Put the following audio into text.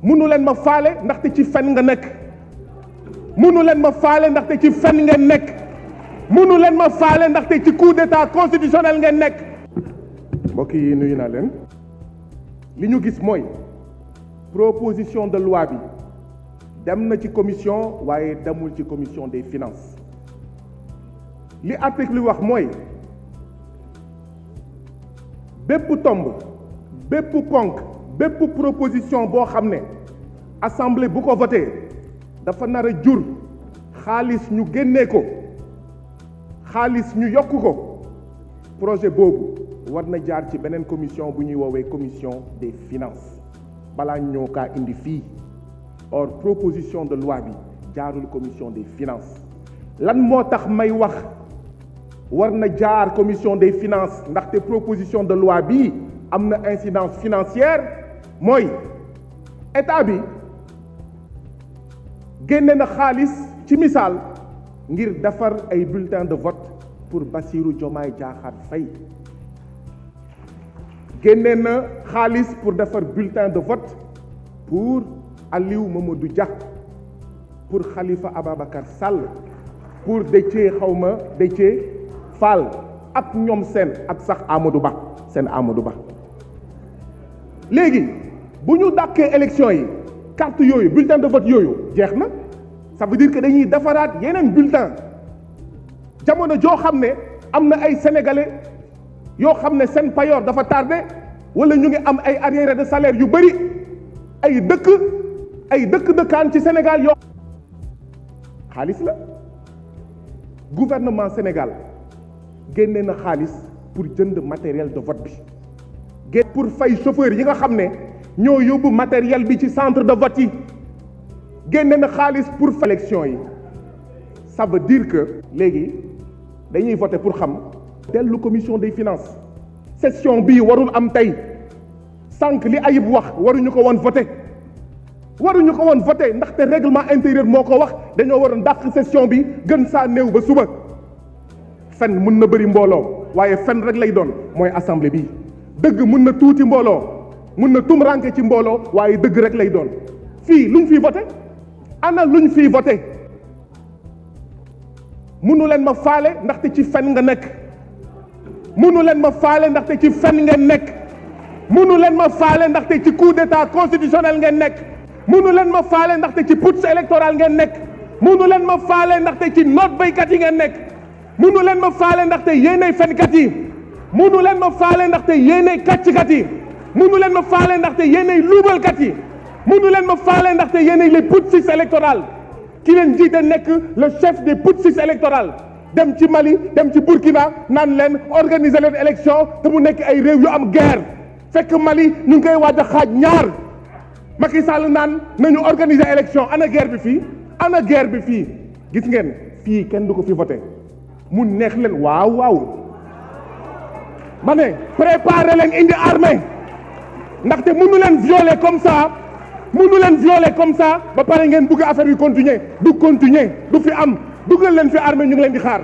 munu leen ma faale ndaxte ci fen nga nekk munu leen ma faale ndaxte ci fen ngeen nekk munu leen ma faale ndaxte ci coup d'état constitutionnel ngeen nekk. mbokk yi nuyu naa leen li ñu gis mooy proposition de loi bi dem na ci commission waaye demul ci commission des finances li article li wax mooy bépp tomb bépp ponk bépp proposition boo xam ne assemblée bu ko voté dafa nar a jur xaalis ñu génnee ko xaalis ñu yokk ko projet boobu war na jaar ci beneen commission bu ñuy woowee commission des finances balaa ñoo kaa indi fii. or proposition de loi bi jaarul commission des finances lan moo tax may wax war na jaar commission des finances ndaxte proposition de loi bi am na incidence financière mooy état bi génne na xaalis ci misaal ngir defar ay bulletins de vote pour Bassirou Diomaye Diakhar Faye génne na xaalis pour defar bulletin de vote pour Aliou Mamadou Dia, pour Khalifa Ababacar Sall, pour Déthié Fall ak ñoom seen ak sax Amadou Ba seen Amadou Ba léegi bu ñu dàkkee élection yi carte yooyu bulletin de vote yooyu jeex na ça veut dire que dañuy defaraat yeneen bulletin jamono joo xam ne am na ay sénégalais yoo xam ne seen payoor dafa tardé wala ñu ngi am ay arriérés de salaire yu bëri ay dëkkaan ci Sénégal yoo xaalis la gouvernement Sénégal génne na xaalis pour jënd matériel de vote bi pour fay chauffeur yi nga xam ne ñoo yóbbu matériel bi ci centre de vote yi génne na xaalis pour fay élection yi ça veut dire que léegi dañuy voter pour xam dellu commission des finances session bii warul am tey sànq li Ayib wax waruñu ko woon voter ndaxte règlement intérieur moo ko wax dañoo waroon dàq session bi gën saa néew ba suba fen mën na bëri mbooloo waaye fen rek lay doon mooy assemblée bi dëgg mën na tuuti mbooloo mën na tumranke ci mbooloo waaye dëgg rek lay doon fii luñ fiy voter ana luñ fiy voter munu leen ma faale ndaxte ci fen nga nekk munu leen ma faale ndaxte ci fen ngeen nekk munu leen ma faale ndaxte ci coup d'état constitutionnel ngeen nekk munu leen ma faale ndaxte ci putsch électoral ngeen nekk munu leen ma faale ndaxte ci noot baykat yi ngeen nekk munu leen ma faale ndaxte yéenay fenkat yi munu leen ma faale ndaxte yéenay kàcckat yi munu leen ma faale ndaxte yéenay luubalkat yi munu leen ma faale ndaxte yéenay les putschistes électoraux ki leen jiite nekk le chef des putschistes électoraux dem ci Mali dem ci Burkina naan leen organiser leen élection te mu nekk ay réew yu am guerre fekk Mali ñu ngi koy waaj a xaaj ñaar Macky Sall naan nañu organiser élection ana guerre bi fii gis ngeen fii kenn du ko fi voté mu neex leen waaw ma ne préparer leen indi armée ndaxte mënu leen violer comme ça ba pare ngeen bëgg affaire yi continuer du fi am dugal leen fi armée ñu ngi leen di xaar